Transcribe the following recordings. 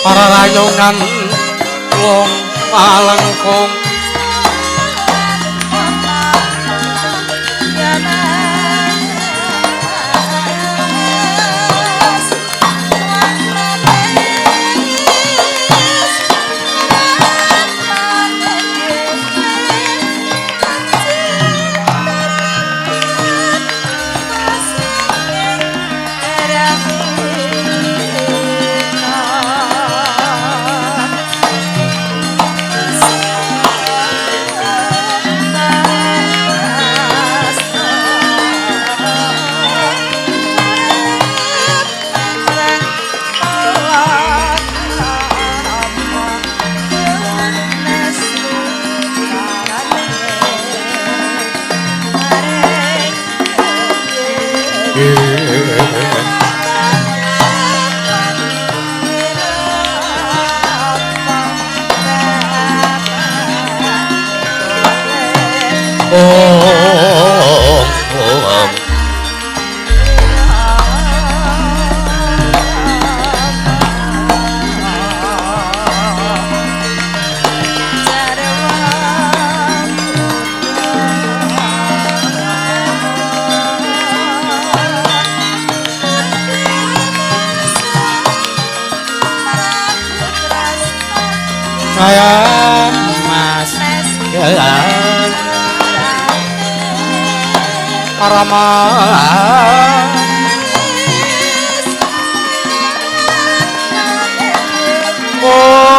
Para rayungan wong malengkung. Kaya Mas Rama oh.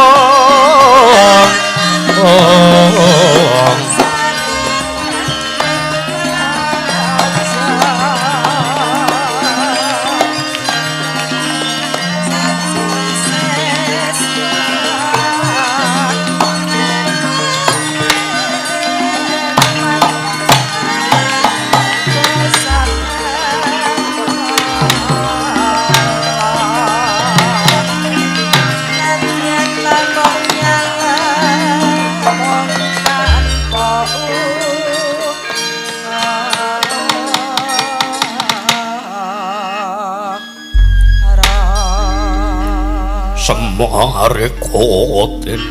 Semarikotin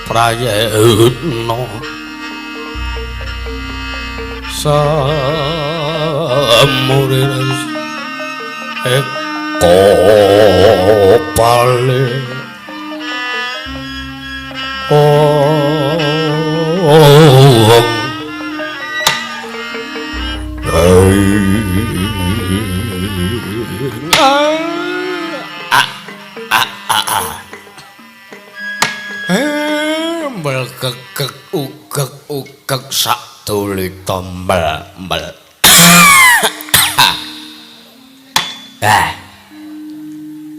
prayetna samurires eko pale ong Melkekek ugek ugek sak tulita mel mel.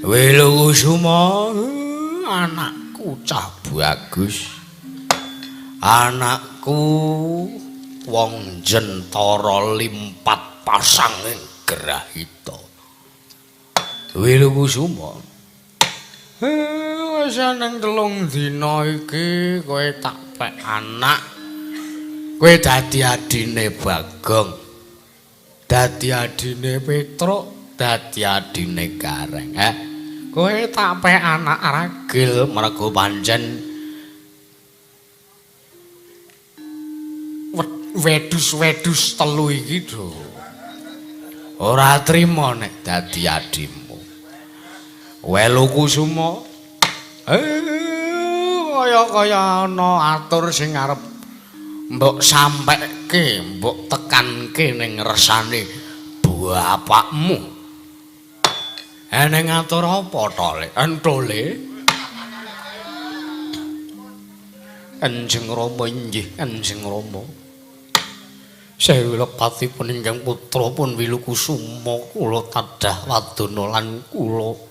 Wilukusuma anakku cah bagus. Anakku wong jentara limpat pasang ing grahita. Wilukusuma. Wis nang 3 dina iki kowe tak pek anak. Kowe dadi adine Bagong. Dadi adine Petruk, dadi adine Gareng. Kowe tak pek anak ragil mergo pancen wedhus-wedhus telu iki do ora trima nek dadi adimu. Welukusuma kaya-kaya ana atur sing arep mbok sampekke, mbok tekanke ning resane bapakmu. Eneng atur apa to, Le? Entole. Kanjeng Rama inggih, Kanjeng Rama. Sewu lepatipun ingkang putra pun Wilukusuma kula tadah wadana lan kula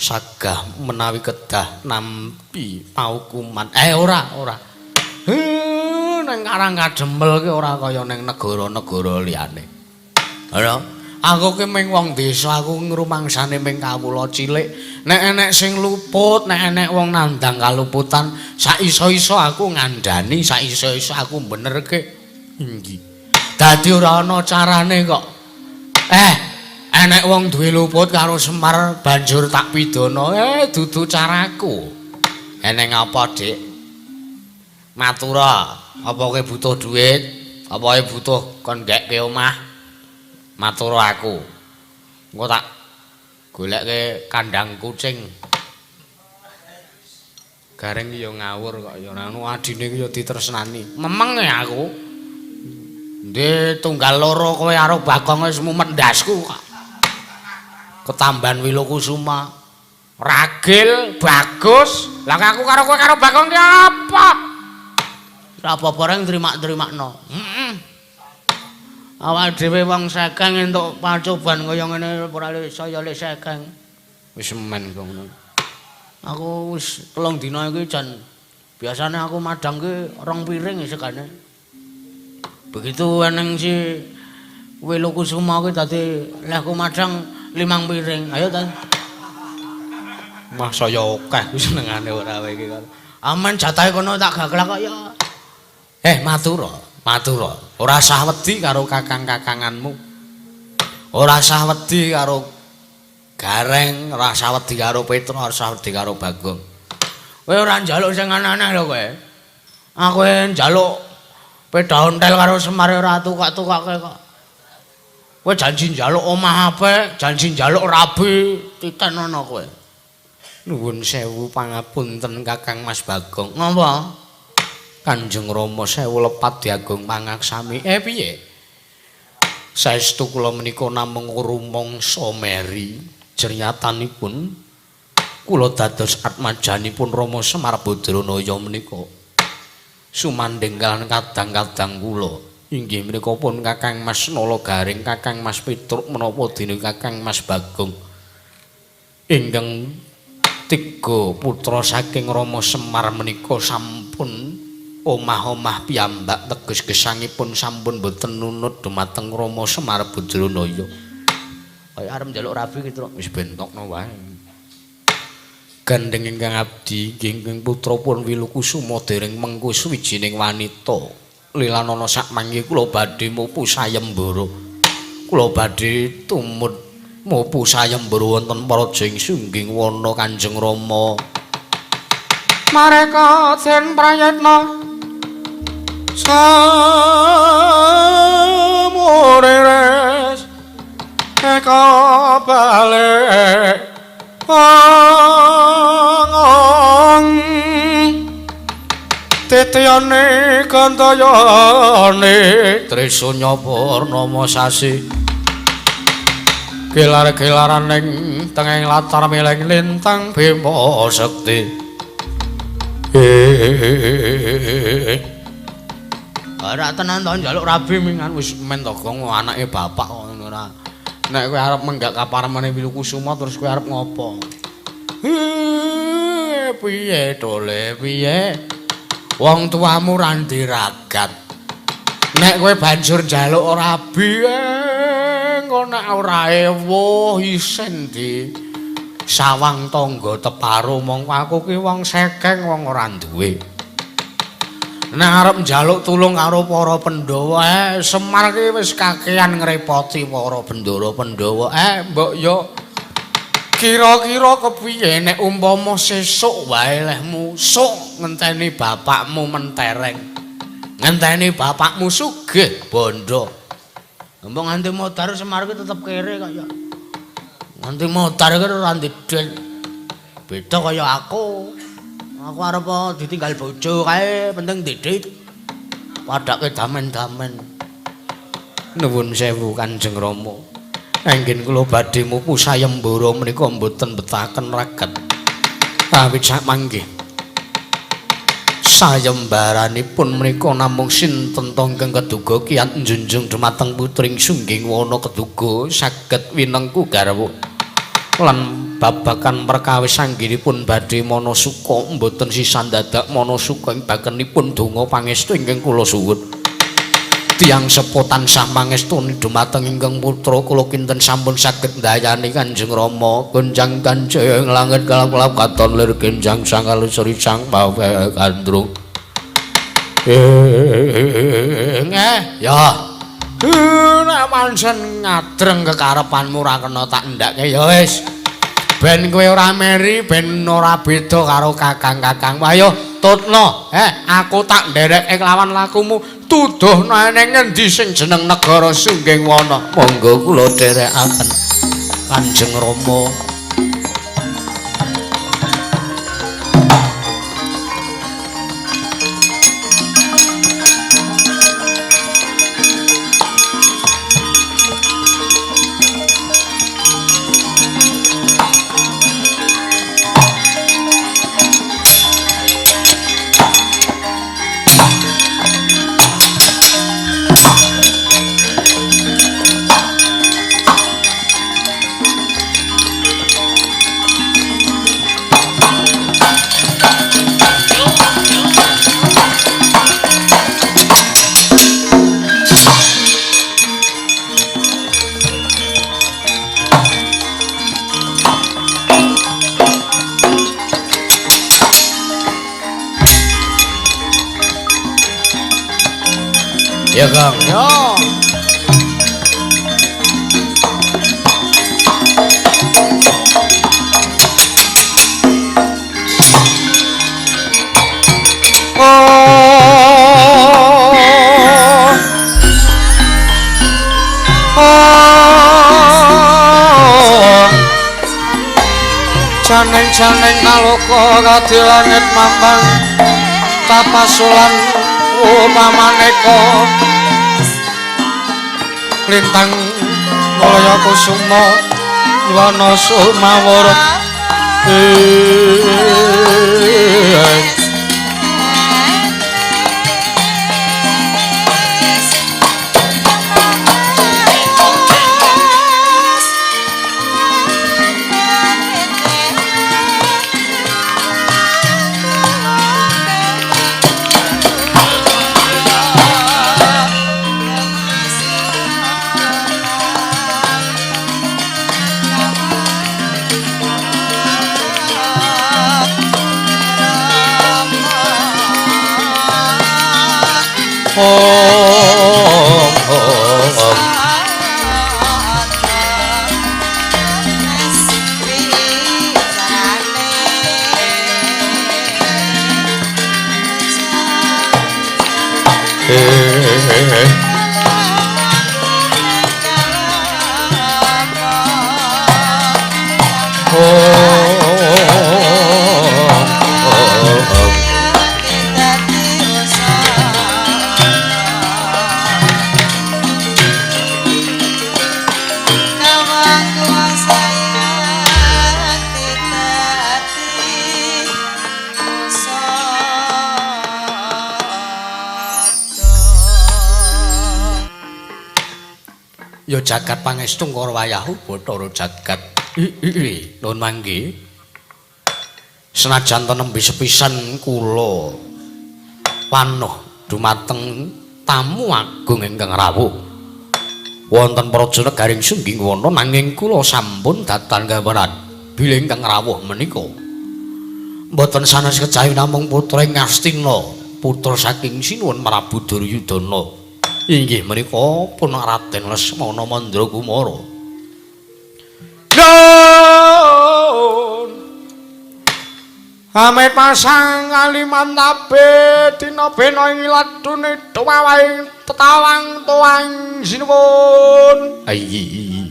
sagah menawi kedah nampi paukuman. Ora, ora. Nang Karang Kadempel ki ora kaya ning negara-negara liyane. Ora. Aku ki ming wong desa, aku ngrumangsane ming kawula cilik. Nek enek sing luput, nek enek wong nandang kaluputan, sak iso-iso aku ngandani, sak iso-iso aku benerke. Inggih. Dadi ora ana carane kok. Enek wong duwe luput karo Semar banjur tak pidana. Dudu caraku. Eneng apa, Dik? Matura, apa kowe butuh duit? Apa kowe butuh kon nggekke omah? Matura aku. Engko tak golekke kandang kucing. Gareng ya ngawur kok ya anu adine ki ya ditresnani. Memeng ya aku. Ndhe tunggal loro kowe karo Bagong wis mumet ndasku kok. Ketamban Wilokusuma. Ragil bagus. Lah aku karo kowe karo Bagong ki apa? Ora apa-apa reng trima-trimakno. Heeh. Awak dhewe wong sekeng entuk pacoban kaya ngene ora saya le sekeng. Wis men kok ngono. Aku wis 3 dina iki jan biasane aku madang ki 2 piring segane. Begitu eneng si Wilokusuma kuwi dadi lehku madang 5 piring. Ayo ta. Mah saya akeh kuwi senengane ora kowe iki kan. Amen jatahe kono tak gaglak kok ya. Matura, matura. Ora sah wedi karo kakang-kakanganmu. Ora sah wedi karo Gareng, ora sah wedi karo Petruk, ora sah wedi karo Bagong. Kowe ora njaluk sing aneh-aneh lho kowe. Aku njaluk sepeda ontel karo Semar ora tukak-tukake kok. Kowe janji njaluk omah apik, janji njaluk rabi, titen ana kowe. Nuwun sewu pangapunten Kakang Mas Bagong. Ngapa? Kanjeng Rama sewu lepat diagung pangaksami. Piye? Saestu kula menika namung rumangsa meri. Jernyatanipun kula dados atmajanipun Rama Semar Badranaya menika. Sumandhing kaliyan kadang-kadang kula. Inggih menika pun Kakang Mas Nala Gareng, Kakang Mas Petruk menapa dene Kakang Mas Bagong. Ingkang 3 putra saking Rama Semar menika sampun omah-omah piyambak teges gesangipun sampun boten nunut dumateng Rama Semar Badranaya. Kaya arep njaluk rabi ki, Truk. Wis bentokno wae. Gandeng ingkang abdi ingkang putra pun Wilukusuma dereng mengku suwijining wanita. Lilanana sakmangke kula badhe mupu sayembara. Kula badhe tumut mupu sayembara wonten praja ing Sungging Wana Kanjeng Rama. Mareka den prayitna samurires eka balik ong titiyane gantayane Trisunya purnama sasi gelar-gelaran ing tengahing latar mileng lintang Bima Sekti. Ora tenan to njaluk rabi mingan wis men to gong anake bapak kok ngono ora. Nek kowe arep menggak kaparemane Wilukusuma terus kowe arep ngopo? Piye dole piye? Wong tuamu ra ndiragat. Nek kowe banjur njaluk rabi engko nek ora ewuh isin di sawang tangga teparo mongko aku ki wong sekeng wong ora duwe. Nek arep njaluk tulung karo para Pandhawa, Semar ki wis kakean ngrepoti para bendara Pandhawa. Mbok yo kira-kira kepiye nek umpama sesuk wae lehmu sok ngenteni bapakmu mentereng. Ngenteni bapakmu sugih bondo. Mbok nganti modar Semar ki tetep kere kok ya. Nganti modar ki ora ndedel. Beda kaya aku. Aku arep ditinggal bojo kae penting didit. Padake damen-damen. Nuwun sewu Kanjeng Rama. Anggen kula badhe mupu sayembara menika mboten betaken raget. Awit samanggih. Sayembaranipun menika namung sinten to ingkang keduga kiyat njunjung dumateng putring Sungging Wana keduga saged winengku garwa. Lan babagan perkawis anggenipun badhe manasuka mboten sisan dadak manasuka ing bakenipun donga pangestu ingkang kula suwun. Tiyang sepuh tansah mangestuni dumateng ingkang putra kula kinten sampun saged ndayani Kanjeng Rama gonjang kanjeng langit kalap-kalap katon lir genjang sang kalusuri sang bawe gandrung. Ya. Nek pancen ngadreng kekarepanmu ora kena tak endhake ya wis. Ben kowe ora meri, ben ora beda karo kakang-kakangmu. Ayo tutno, aku tak ndereke kelawan lakumu. Tuduhno ning ngendi sing jeneng negara Sunggingwana. Monggo kula dherekaken Kanjeng Rama. Ya, Kang. Yo. Oh. Oh. Janeng-janeng kaloka kadi langit mambang tapasulan upamaneka lintang mulya kusuma wana sumawura. Ya jagat pangestu karo wayahu Bathara jagat. Nuwun mangke. Senajan to nembe sepisan kula panuh dumateng tamu agung ingkang rawuh wonten praja negaring Sunggingwana, nanging kula sampun datan gambaran bilih ingkang rawuh menika mboten sanes kejawi namung putra ing Ngastina, putra saking Sinuwun Prabu Duryudana. Inggih menika pun Raden Lesmana Mandrakumara. Nuwun. Ame pasang kalimantabe dina bena ing ladune tuwawaing tetawang tuang sinuwun. Ayi.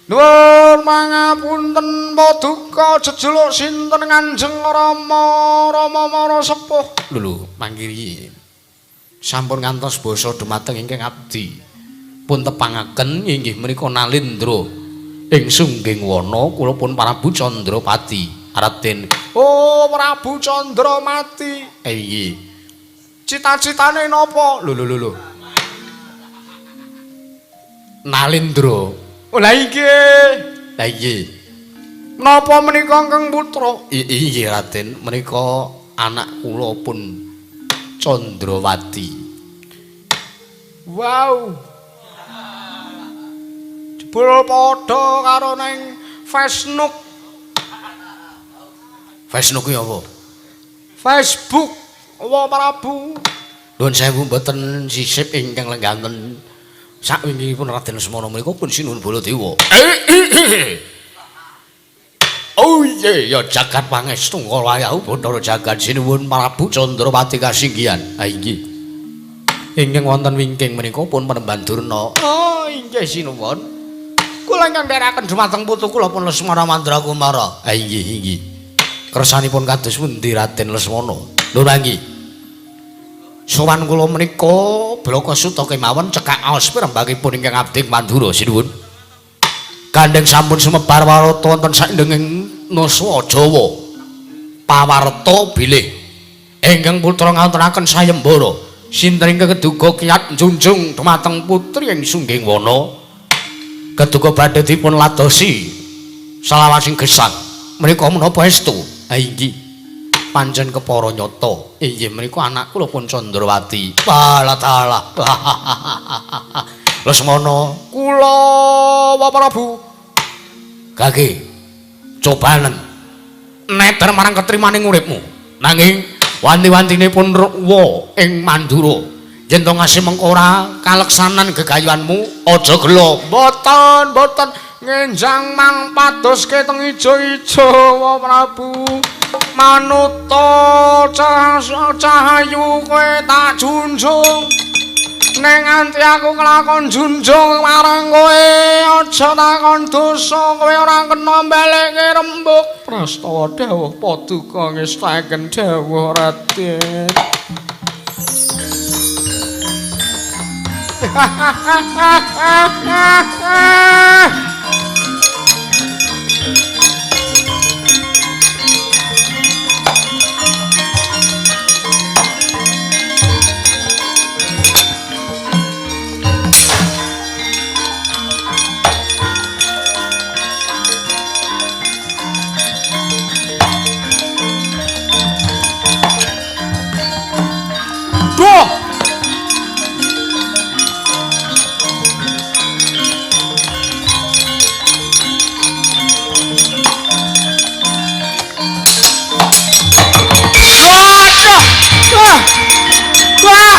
Nuwun mangapunten paduka jejuluk sinten Kanjeng Rama Rama Mara sepuh. Lho mangkiri. Sampun ngantos basa dumateng ingkang abdi. Pun tepangaken inggih menika Nalindra ing Sunggingwana kula pun Prabu Candrapati. Raden. Oh, Prabu Candramati. Inggih. Cita-citane napa? Lho lho lho. Nalindra. Oh, lha inggih. Lha inggih. Napa menika ingkang putra? Inggih Raden, menika anak kula pun Candrawati. Wow. Jebul padha karo ning Facebook. Facebook kuwi apa? Facebook. Wa Prabu. Nuwun sewu mboten sisip ingkang lengganten sakwingkingipun Raden Lesmana menika pun sinuwun Baladewa. Oh iya ya jagat pangestu kala Bathara jagat sinuwun Prabu Candrawati kasinggihan. Ha inggih. Ingkang wonten wingking menika pun Panembahan Durna. Oh inggih sinuwun. Kula ingkang ndherekaken dumateng putu kula pun Lesmana Mandrakumara. Ha inggih inggih. Kersanipun kados pundi Raden Lesmana? Lho manggi. Sowan kula menika blaka suta kemawon cekak aos pirembakipun ingkang abdi Mandura sinuwun. Gandeng sampun sumebar warta wonten saindenging nuswa Jawa. Pawarta bilih ingkang putra ngawontenaken sayembara sinten ingkang keduga kiyat njunjung dumateng putri ing Sunggingwana. Keduga badhe dipun ladosi salawasing gesang. Menika menapa estu? Ha inggih. Pancen kepara nyata. Inggih menika anak kula pun Candrawati. Walah talah. Lesmana, kula Bapak Prabu. Gage cobanen neter marang ketrimaning uripmu. Nanging wanti-wantine pun ruwa ing Mandura. Yen to ngasih mengko ora kaleksanan gegayuhanmu, aja gela. Mboten, mboten ngenjang mang padoske teng ijo-ijo Bapak Prabu. Manuta cahayu kowe tak junjung. Ning nganti aku kelakon junjung marang kowe aja takon dosa kowe ora kena mbalekke rembug. Prastawa dawuh paduka ngestaken dawuh Raden. Duh! Waduh! Wah! Wah!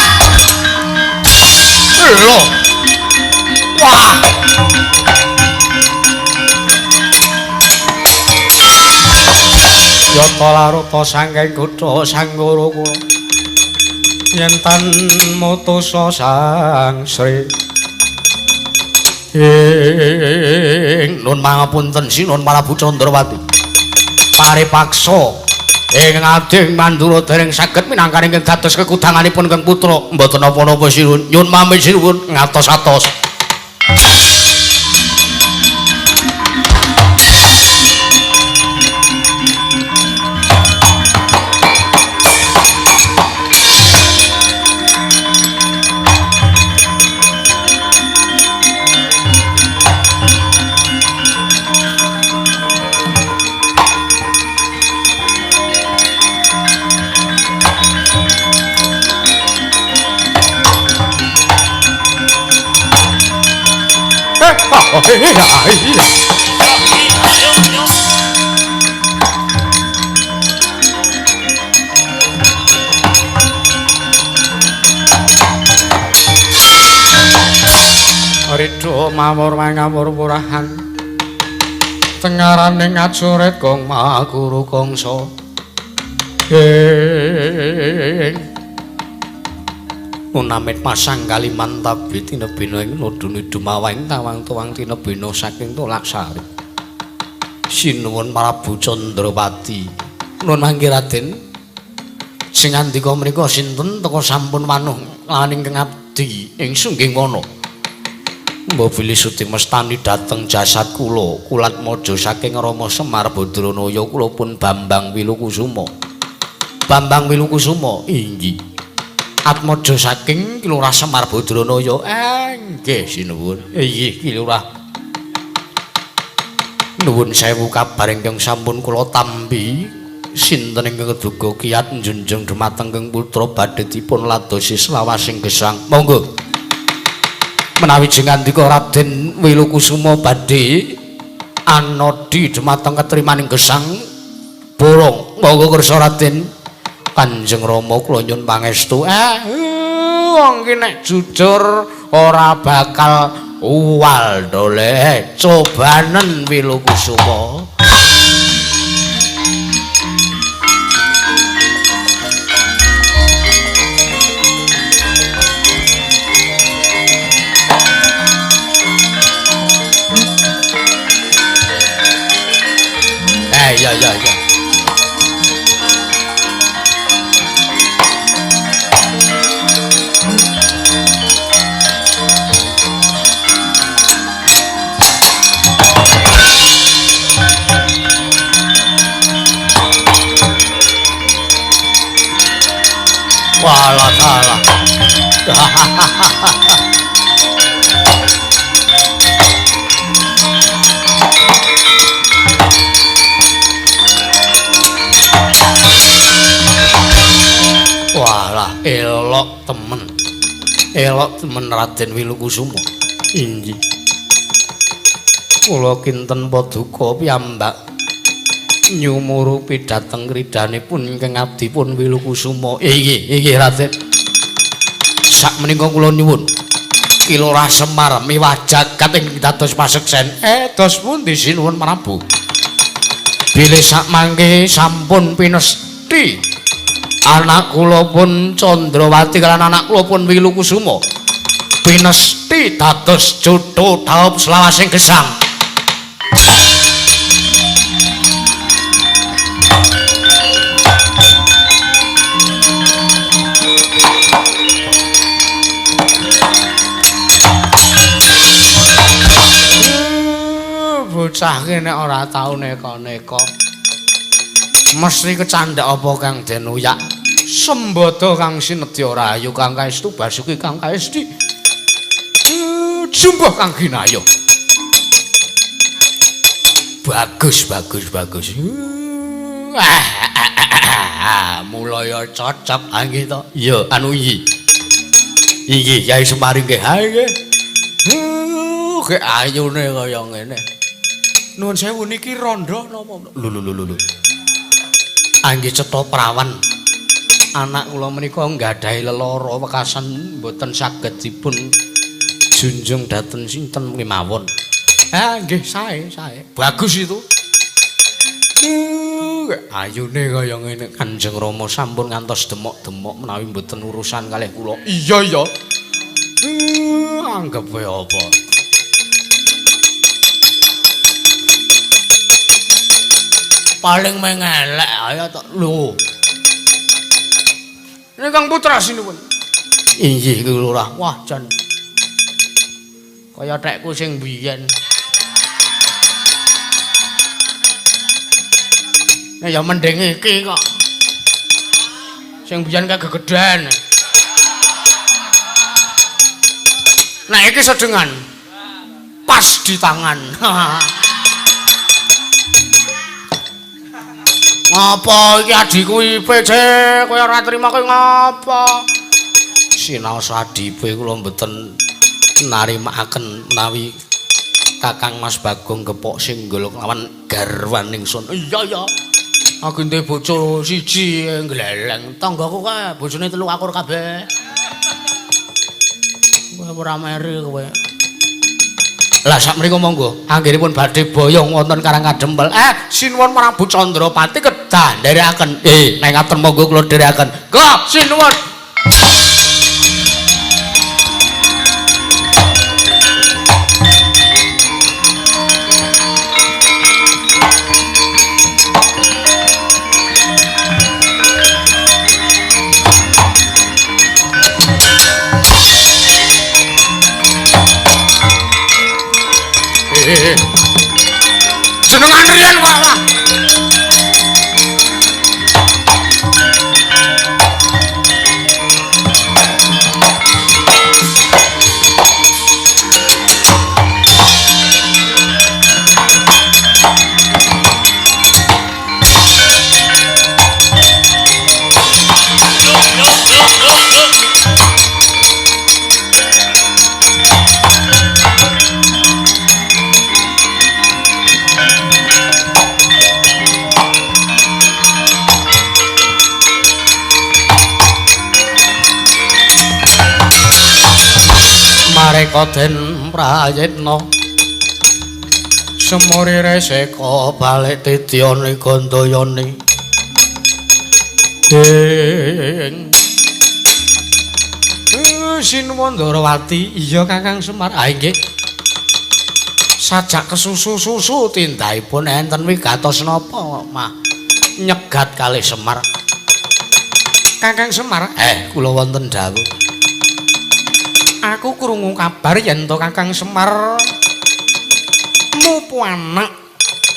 Loh. Wah! Yata laruta saking kutha Sanggara kula. Yen tan mutusa Sang Sri. Ing nun mangapunten sinuwun Prabu Candrawati. Paripaksa ing ading Mandura dereng saged minangkani ingkang dados kekudanganipun Kang Putra. Mboten napa-napa sinuwun, nyuwun pamit sinuwun ngatos-atos. Ridho mawur mangawur murahan tengaraning ngajurit kong Maguru Kangsa. Ing munamit pasang Kalimantabi tinebina ing nodoni dumawang tawang tuwang tinebina saking Tolaksari. Sinuwun Prabu Candrawati. Nuwun mangke Raden. Sing ngandika menika sinten teka sampun wanuh lan ingkang abdi ing Sunggingwana. Mbok bilih sudi mestani dhateng jasad kula, kulatmaja saking Rama Semar Badranaya kula pun Bambang Wilukusuma. Bambang Wilukusuma inggih. Atmaja saking Ki Lurah Semar Badranaya. Nggih sinuwun. Inggih Ki Lurah. Nuwun sewu kabar ingkang sampun kula tampi. Sinten ingkang keduga kiyat njunjung dumateng Kang Putra badhe dipun ladosi selawasing gesang. Monggo. Menawi jengandika Raden Wilukusuma badhe anodi dumateng ketrimaning gesang borong. Monggo kersa Raden. Kanjeng Rama kula nyuwun pangestu. Wong ki nek jujur ora bakal uwal dole. Cobanen Wilukusuma. Ya ya ya. Walah salah. Walah, elok temen. Elok temen Raden Wilukusuma. Inggih. Kula kinten paduka piyambak nyumurupi dhateng kridanipun ingkang abdipun Wilukusuma. Inggih, inggih Raden. Sakmenika kula nyuwun Ki Lurah Semar miwah jagat ing dados paseksen. Dos pundi sinuwun Prabu? Bilih sakmangke sampun pinesthi anak kula pun Candrawati lan anak kula pun Wilukusuma pinesthi dados jodho dhaup selawasing gesang. Bocah ki nek ora tau neka-neka mesti kecandhak apa kang den uyak. Sembada kang sinedya rahayu kang kaestu basuki kang kaesti jumbuh kang ginaya. Bagus bagus bagus. Mulaya cocok nggih to. Iya anu iki. Iki Yai Semar nggih. Ha nggih. Ge ayune kaya ngene. Nuwun sewu niki rondo napa? Lho lho lho lho. Angge cetha prawan. Anak kula menika nggadahi lelara wekasan mboten saged dipun junjung dhateng sinten kemawon. Ah nggih sae sae. Bagus itu. Ayune kaya ngene. Kanjeng Rama sampun ngantos demok-demok menawi mboten urusan kalih kula. Iya iya. Anggep wae apa. Paling mengelek ayo to. Lho. Ini Kang Putra sinuwun. Inggih Ki Lurah. Wah jan. Kaya tekku sing biyen. Nah ya mending iki kok. Sing biyen kae gegeden. Nah iki sedengan. Pas di tangan. Ngapa iki adhiku IPC kowe ora trima kowe ngapa? Sinaos adipe kula mboten narimakaken menawi Kakang Mas Bagong gepok singgul lawan garwan ingsun. Iya iya. Aku duwe bojo siji ngleleng. Tanggaku kae bojone 3 akur kabeh. Kowe ora meri kowe. Lah sakmenika monggo anggenipun badhe boyong wonten Karang Kadempel. Sinuwun Prabu Candrapati kedah nderekaken. Nek ngaten monggo kula dherekaken. Go sinuwun. Jenengan riyen kok lah. Seka den prayitna sumurire seka balik tidyane gandayane ing Sinuwun Ndarawati. Iya Kakang Semar. Ah nggih. Sajak kesusu-susu tindakipun enten wigatos napa mah nyegat kalih Semar. Kakang Semar, kula wonten dawuh. Aku krungu kabar yen to Kakang Semar mupu anak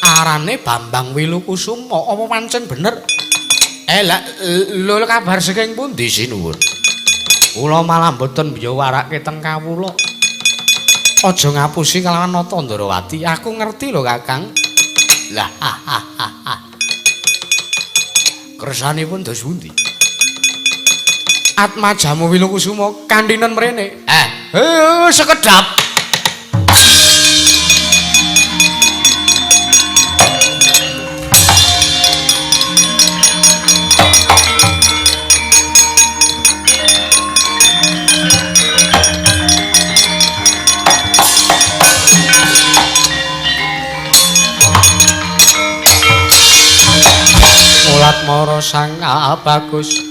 arane Bambang Wilukusuma. Apa pancen bener? Lah lho kabar saking pundi sinuwun? Kula malah mboten biyawarake teng kawula. Aja ngapusi kelawan Nata Ndarawati. Aku ngerti lho Kakang. Lah Kersanipun dos pundi? Atmajamu Wilukusuma kandhinen mrene. Sekedap. Mulat mara sang bagus.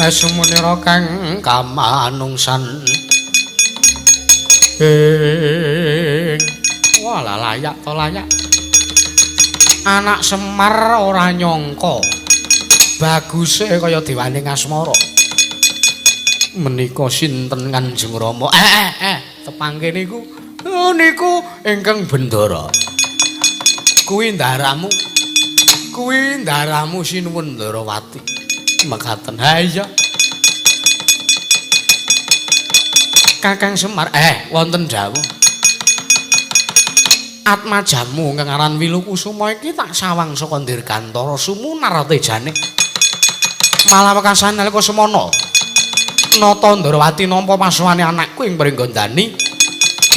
Sumunira kang kamanungsan. Ing walah layak to layak. Anak Semar ora nyangka baguse kaya dewaning asmara. Menika sinten Kanjeng Rama? Tepangke niku. Oh niku ingkang Bendara. Kuwi ndaramu. Kuwi ndaramu Sinuwun Ndarawati. Mekaten. Ha iya. Kakang Semar, wonten dawuh. Atmajamu ingkang aran Wilukusuma iki tak sawang saka Dirgantara sumunar tejane. Malah wekasan nalika semana Nata Ndarawati nampa pasuwane anakku ing Pringgondani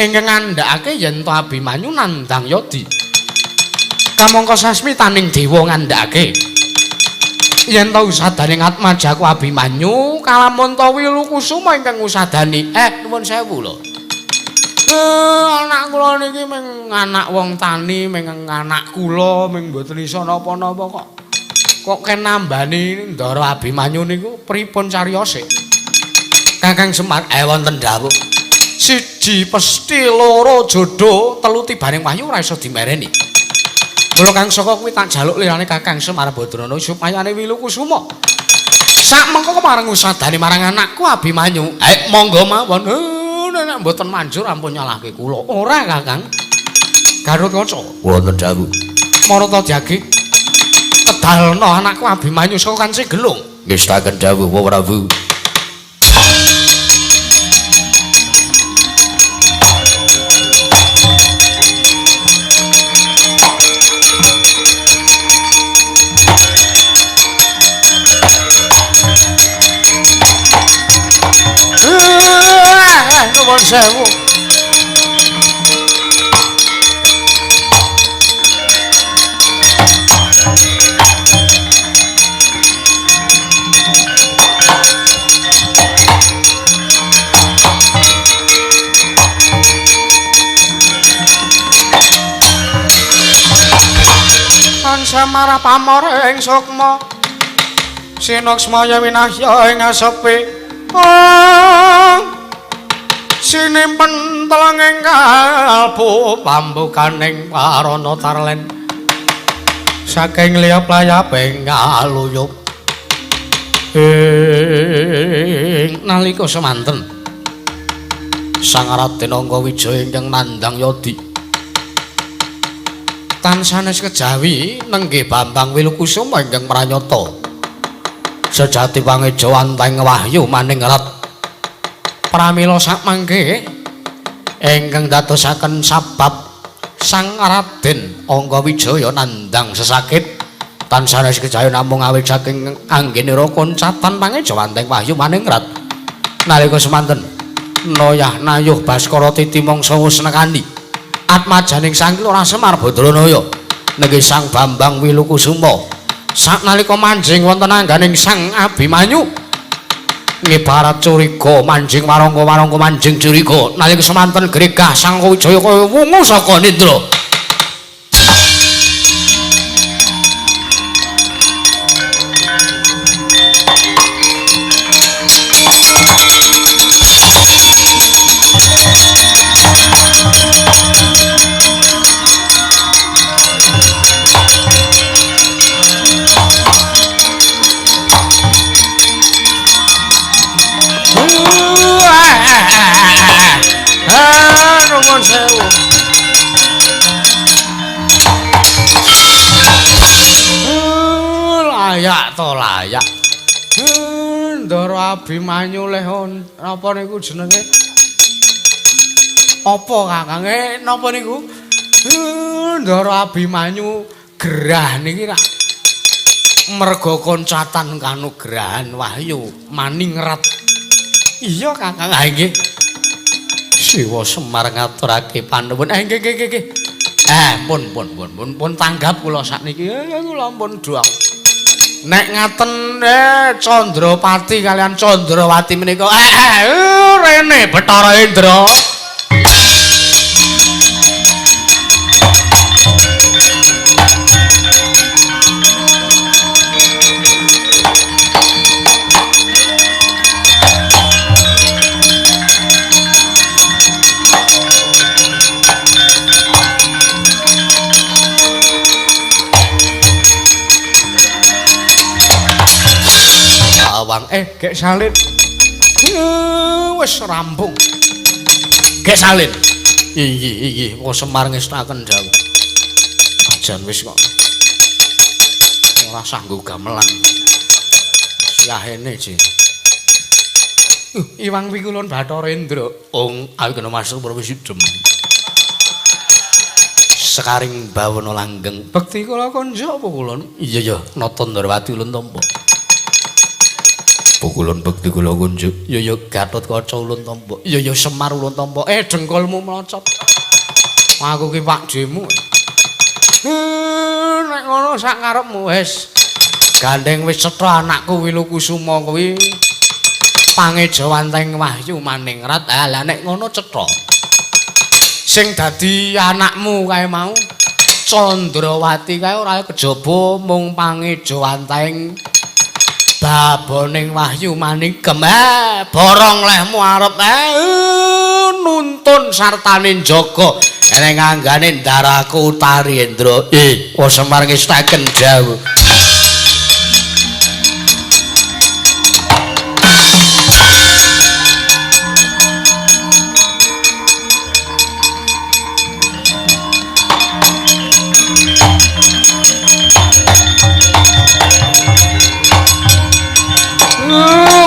ingkang ngandhakake yen to Abimanyu nandhang Yadi. Kamangka sasmitaning dewa ngandhakake yen ta usadane Atmajaku Abimanyu kalamun ta Wilukusuma ingkang ngusadani. Nuwun sewu lho. Anak kula niki mung anak wong tani, mung anak kula mung mboten iso napa-napa kok. Kok ken nambani Ndara Abimanyu niku pripun cariyose? Kakang Semar, wonten dawuh. Siji pesthi, loro jodoh, telu tibaning wahyu ora iso dimereni. Mula kang saka kuwi tak jaluk lirane Kakang Semar Badrana supayane Wilukusuma. Sak mengko marang usadane marang anakku Abimanyu. Monggo mawon. Nek mboten manjur ampun nyalahke kula. Ora Kakang. Garuda Kaca. Wonten dawuh. Marata jagi kedalna anakku Abimanyu saka Kanci Gelung. Ngestaken dawuh Prabu. Nuwun sewu. Samara pamor ing sukma sinuksmaya winahya ing asepi sinimpen telenging kalbu pambukaning parana tarlen saking liya playaping ngaluyup ing nalika semanten Sang Raden Anggawijaya ingkang nandhang Yadi tansah sanes kejawi nenggih Bambang Wilukusuma ingkang pranyata sejati pangejawantahing wahyu maningrat pramila sakmangke ingkang dadosaken sabab Sang Raden Anggawijaya nandhang sesakit tansah sanes kejawi namung awit saking anggenira koncatan pangejawantahing wahyu maningrat nalika semanten noyah nayuh Baskara titi mangsa wis nekani atmajaning Sang Lurah Semar Badranaya nenggih Sang Bambang Wilukusuma saknalika manjing wonten angganing Sang Abimanyu Ngibarat curiga manjing warangka warangka manjing curiga nalika semanten gregah Sang Wijaya kaya wungu saka nindra. Nuwun sewu. Layak to layak. Ndara Abimanyu leh napa niku jenenge? Apa kakange napa niku? Ndara Abimanyu gerah niki rak merga koncatan kanugrahan wahyu maningrat. Iya kakang. Ha nggih. Siwa Semar ngaturake panuwun. Nggih nggih nggih. Pun pun pun pun pun tanggap kula sakniki. Kula pun doang. Nek ngaten Chandrapati kalian Chandrawati menika rene Bathara Indra. Gek salin. Wis rampung. Gek salin. Inggih inggih kok Semar ngestaken dawuh. Ajan wis kok. Ora sanggup gamelan. Wis yahene ji. Iwang pikulun Bathara Indra. Ong awi kena masuk Prawisidem. Sekaring bawana langgeng. Bekti kula konjo apa kula? Iya ya, Nata Ndrawati ulun tampa. Pukulun bekti kula kunjuk. Ya ya Gatotkaca ulun tampa. Ya ya Semar ulun tampa. Dengkulmu mlocot. Aku ki pakdhemu. Nek ngono sak karepmu wis. Gandeng wis cetha anakku Wilukusuma kuwi pangejawanteng wahyu maningrat. Ha lah nek ngono cetha. Sing dadi anakmu kae mau Chandrawati kae ora kejaba mung pangejawanteng baboning wahyu manigem. Borong lehmu arep nuntun sartane njaga eneng anggane ndaraku Utari Indra. Wa Semar ngestaken dawuh.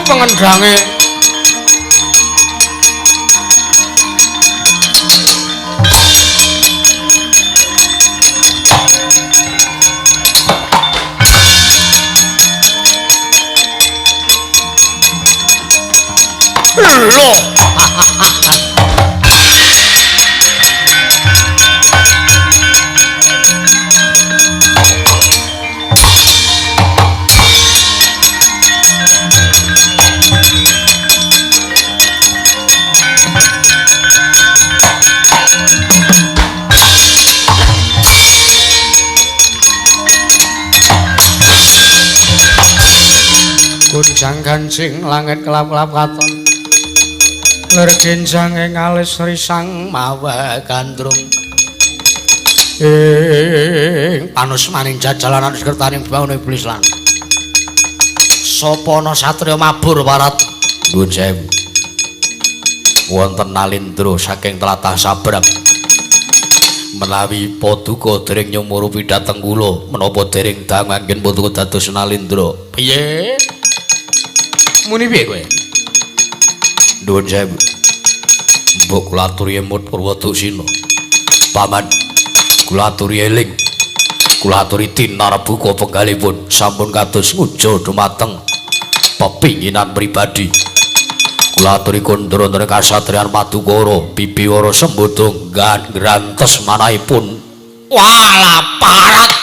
Pengendange lho. Gonjang gancing langit kelap-kelap katon lir genjange ngalis risang mawa gandrung ing panusmaning jajalanan sekertaning bawana iblis lan sapa ana satriya mabur warat. Nuwun sewu. Wonten Nalindra saking tlatah Sabrang menawi paduka dereng nyumurupi dhateng kula menapa dereng dangu anggen paduka dados Nalindra. Piye? Muni piye kowe? Nuwun sewu. Mbok kula aturi emut Purwoduksina. Paman, kula aturi eling. Kula aturi tinarbuka penggalipun sampun kados ngujo dumateng pepinginan pribadi. Kula aturi kondra wonten kasatriyan Madukara, Bibiwara Sembada grantes manahipun. Walah parat.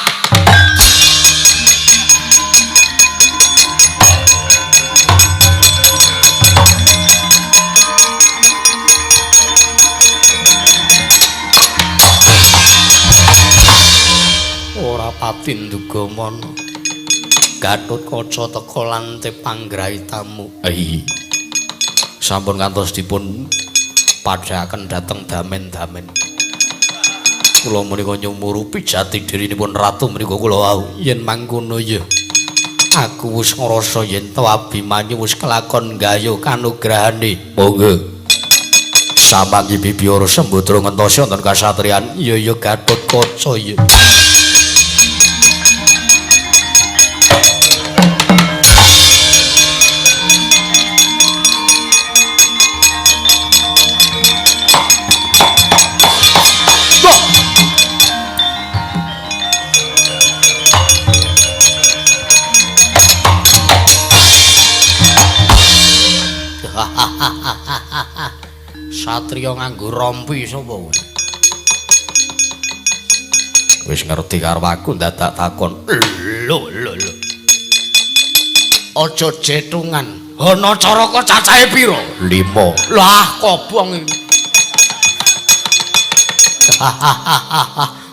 Senopati Ndugamana. Gatotkaca teka lantip panggrahitamu. Iya. Sampun ngantos dipun padhaken dhateng damen-damen. Kula menika nyumurupi jati dirinipun ratu menika kula wau. Yen mangkono ya aku wis ngrasa yen to Abimanyu wis kelakon gayuh kanugrahane. Monggo. Samangki Bibiara Sembadra ngentosi wonten kasatriyan. Iya ya Gatotkaca ya. Satriya nganggo rompi sapa kowe? Wis ngerti karo aku dadak takon. Lho lho lho. Aja jetungan. Ana caraka cacahe pira? 5. Lah kobong iki.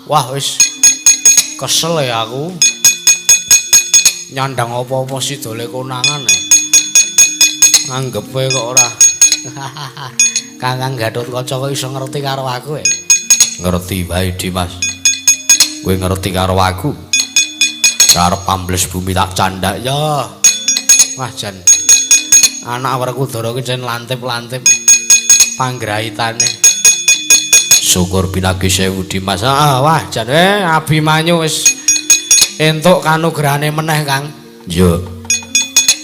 Wah wis kesel ya aku. Nyandang apa-apa sidole konangan. Anggepe kok ora. Kakang Gatotkaca kok iso ngerti karo aku e? Ngerti wae, Dimas. Kowe ngerti karo aku. Arep ambles bumi tak candhak ya. Wah jan. Anak Werkudara ki jan lantip-lantip panggrahitane. Syukur pinagi sewu Dimas. Ah wah jan Abimanyu wis entuk kanugrahane meneh, Kang. Iya.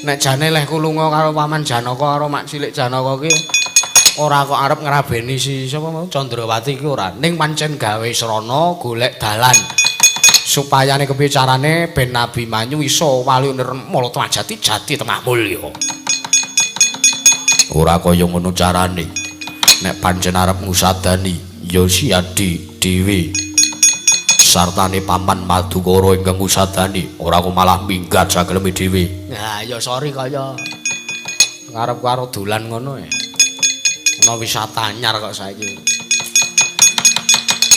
Nek jane leh ku lunga karo Paman Janaka karo Mak Cilik Janaka ki ora kok arep ngrabeni si sapa mau Candrawati ki ora, ning pancen gawe srana golek dalan supayane kepiye carane ben Abimanyu iso wali nirmala jati jati temah mulya. Ora kaya ngono carane. Nek pancen arep ngusadani ya Siadi dhewe sartane Paman Madukara ingkang ngusadani, ora kok malah minggat sageleme dhewe. Nah ya sorry kaya ngarep karo dolan ngono ya. Ana wisata anyar kok saiki.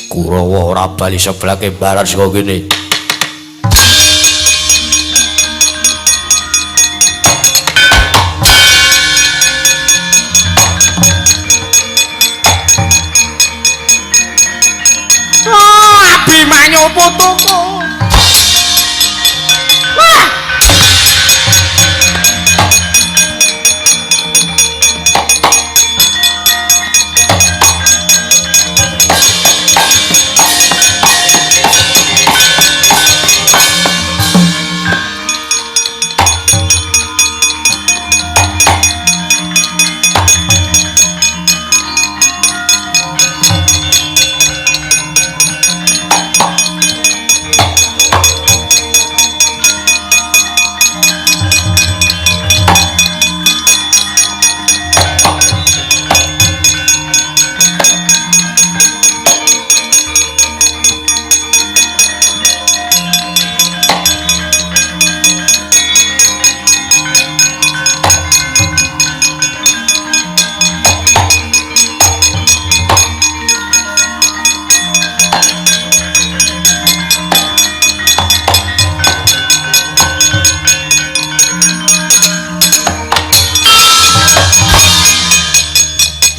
Kurawa ora bali seblake barat saka kene. Oh, Abimanyu putuku. Wah!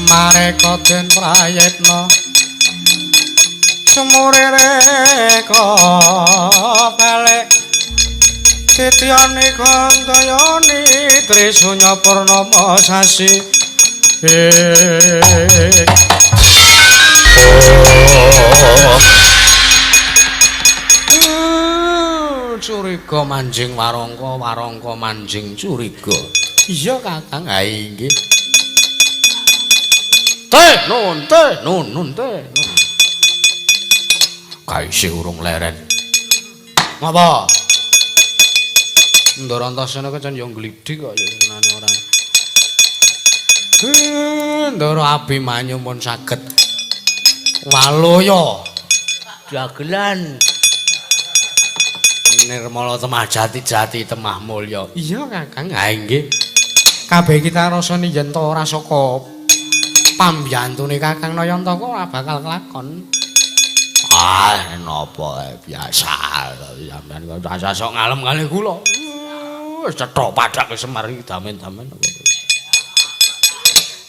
Mareka den prayitna sumurereka balik titiyane gandayani trisunya purnama sasi. Curiga manjing warangka, warangka manjing curiga. Iya Kakang. Ha inggih. Teh nun teh nun nun teh. Kaisih urung leren. Ngapa? Ndara Antasena kecan yo nglidik kok ya senane ora. Ndara Abimanyu pun saged waloya dagelan nirmala temah jati-jati temah mulya. Iya Kakang. Ha inggih. Kabeh kita rasane yen to ora saka pambiyantune Kakang Nayantaka ora bakal kelakon. Ah, napa biasa sampean kok sok ngalem kalih kula. Wis cetha padhake Semar iki damen-damen.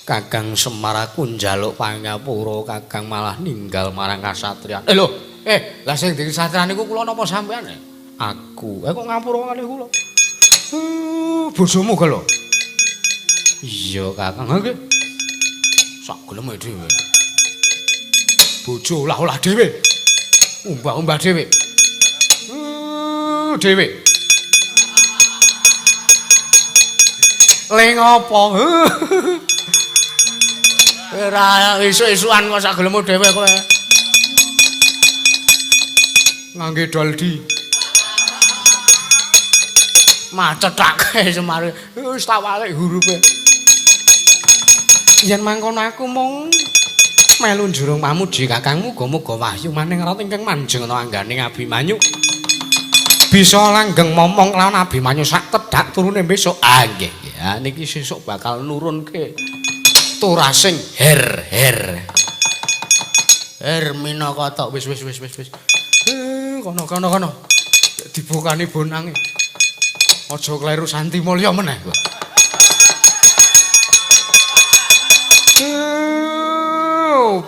Kakang Semar aku njaluk pangapura, Kakang malah ninggal marang kasatriyan. Eh lho, lah sing dadi kasatriyan niku kula napa sampean? Aku. Kok ngapura kalih kula? Bojomu ga lho. Iya, Kakang. Nggih. Sak geleme dhewe. Bojo olah-olah dhewe. Umbah-umbah dhewe. Dhewe. Le ngopo? Ora isuk-isukan kok sak gelemu dhewe kowe. Ngangge doldi. Macethake Semar. Wis tak walik hurupe. Yen mangkono aku mung melu njurung pamuji Kakang, muga-muga wahyu maning rat ingkang manjeng ana anggane Abimanyu. Bisa langgeng momong lawan Abimanyu sak tedhak turune besok. Ah nggih, ya niki sesuk bakal nurunke turasing her her. Her minaka tok wis wis wis wis wis. Kono kono kono. Dibukani bonange. Aja kleru Santi Mulya meneh kowe.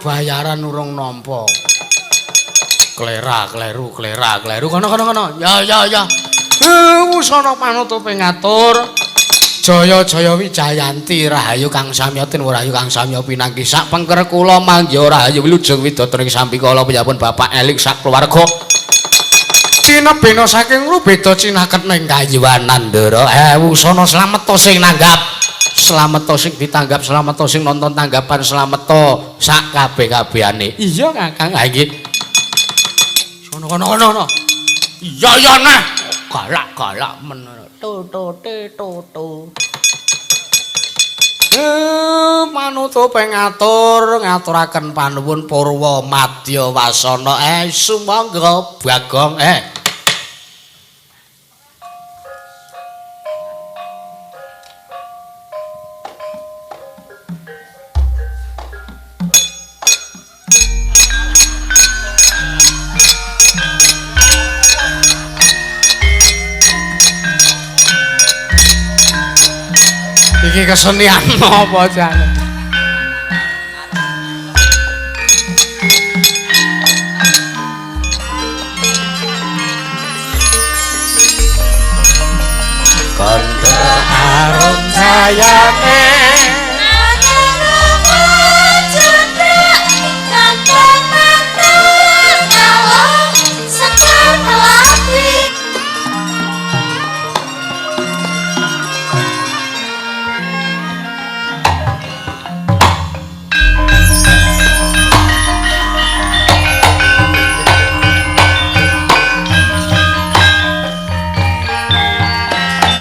Bayaran urung nampa. Klera kleru klera kleru kono kono kono. Ya ya ya. Wusana panutupe ngatur. Jaya jaya Wijayanti rahayu kang samya tinwuh rahayu kang samya pinanggi sak pengker kula mangya rahayu wilujeng widodari sambikala piyambun Bapak Elik sak keluarga. Tinebena saking rubeda cinaket ning kayuwanan Ndara. Wusana slameta sing nanggap, slameta sing ditanggap, slameta sing nonton tanggapan, slameta sak kabeh-kabehane. Iya Kakang. Ha nggih. Sono kono kono kono. Iya iya nah. Galak-galak men. To to te to to. Manutupe ngatur ngaturaken panuwun purwa madya wasana. Sumangga Bagong. Iki kesenian apa jane? Kandha arum jayane